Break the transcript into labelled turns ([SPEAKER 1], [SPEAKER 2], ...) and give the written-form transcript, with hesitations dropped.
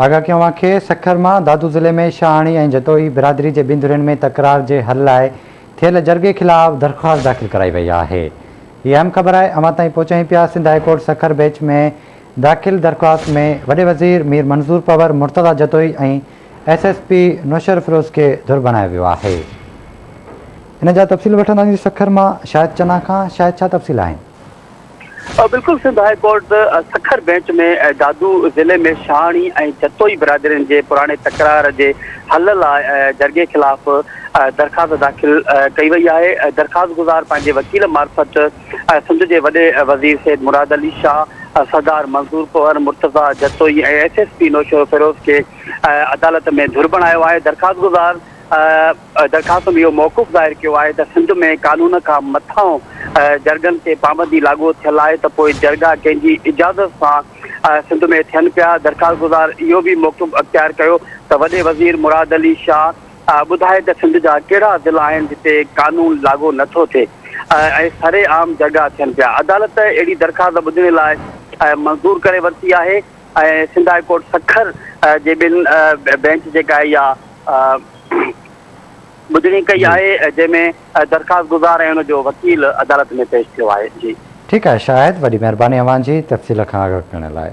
[SPEAKER 1] آگاهه ڪيون اوهان کي سکر مان دادو ضلعي ۾ شاهاڻي ۽ جتوئي برادري جي ٻن ڌرين ۾ تڪرار جي حل لاء ٿيل جرڳي خلاف درخواست داخل ڪرائي وئي آهي. هي اهم خبر آهي اوهان تائين پهچايون پيا Sindh high court Sukkur bench ۾ داخل درخواست ۾ وڏي وزير Mir Manzoor Panhwar, Murtaza Jatoi ۽ S S P Naushahro Feroze کي ڌر بڻايو ويو آهي. ان جا تفصيل وٺنداسين سکر مان شاهد چنا کان، شاهد ڇا تفصيل آهن؟
[SPEAKER 2] بلڪل Sindh high court Sukkur bench ۾ Dadu ضلعي ۾ شاهاڻي ۽ جتوئي برادرين جي پراڻي تڪرار جي حل لاء جرڳي خلاف درخواست داخل ڪئي وئي آهي. درخواستگذار پنهنجي وڪيل معرفت سنڌ جي وڏي وزير Syed Murad Ali Shah, Sardar Manzoor Panhwar, Murtaza Jatoi ۽ S S P Naushahro Feroze کي عدالت ۾ ڌر بڻايو آهي. درخواستگذار درخواست ۾ اهو موقف ظاهر ڪيو آهي ته سنڌ ۾ قانون کان مٿانهون جرڳن تي پابندي لاڳو ٿيل آهي ته پوء جرڳا ڪنهن جي اجازت سان سنڌ ۾ ٿين پيا. درخواستگذار اهو به موقف اختيار ڪيو ته وڏي وزير مراد علي شاهه ٻڌائي ته سنڌ جا ڪهڙا ضلعا آهن جتي قانون لاڳو نه ٿو ٿئي ۽ سرعام جرڳا ٿين پيا. عدالت اهڙي درخواست ٻڌڻي لاء منظور ڪري ورتي آهي ۽ سنڌ هاء ڪورٽ سکر جي ٻن بينچ جيڪا آهي اها ٻڌڻي ڪئي آهي جنهن ۾ درخواست گذار ۽ ان جو وڪيل عدالت ۾ پيش ٿيو آهي جي.
[SPEAKER 1] ٺيڪ آهي شاهد وڏي مهرباني اوهان جي تفصيل کان آگاهه ڪرڻ لاء.